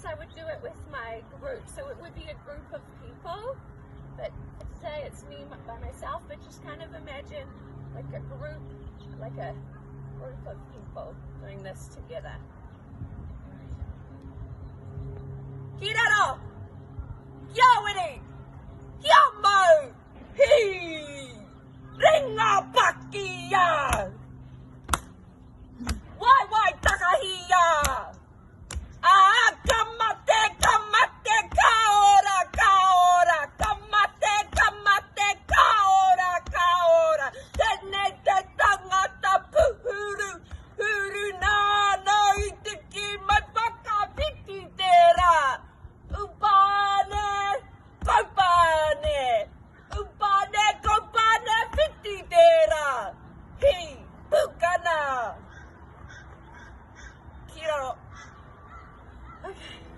this, I would do it with my group. So it would be a group of people, but today it's me by myself, but just kind of imagine like a group, like a group of people doing this together. Ki raro! Kia wiri! Kia mau! Hi! Ringa pakia! Waewae takahia! Ā, ka mate, ka mate, ka ora, ka ora, ka mate, ka mate, ka ora, ka ora, tēnei te tangata puhuru, huru nāna i tiki mai whakawhiti te rā. Upane, kaupane, upane, kaupane, whiti te rā. Hi, pukana. Ki raro. Okay.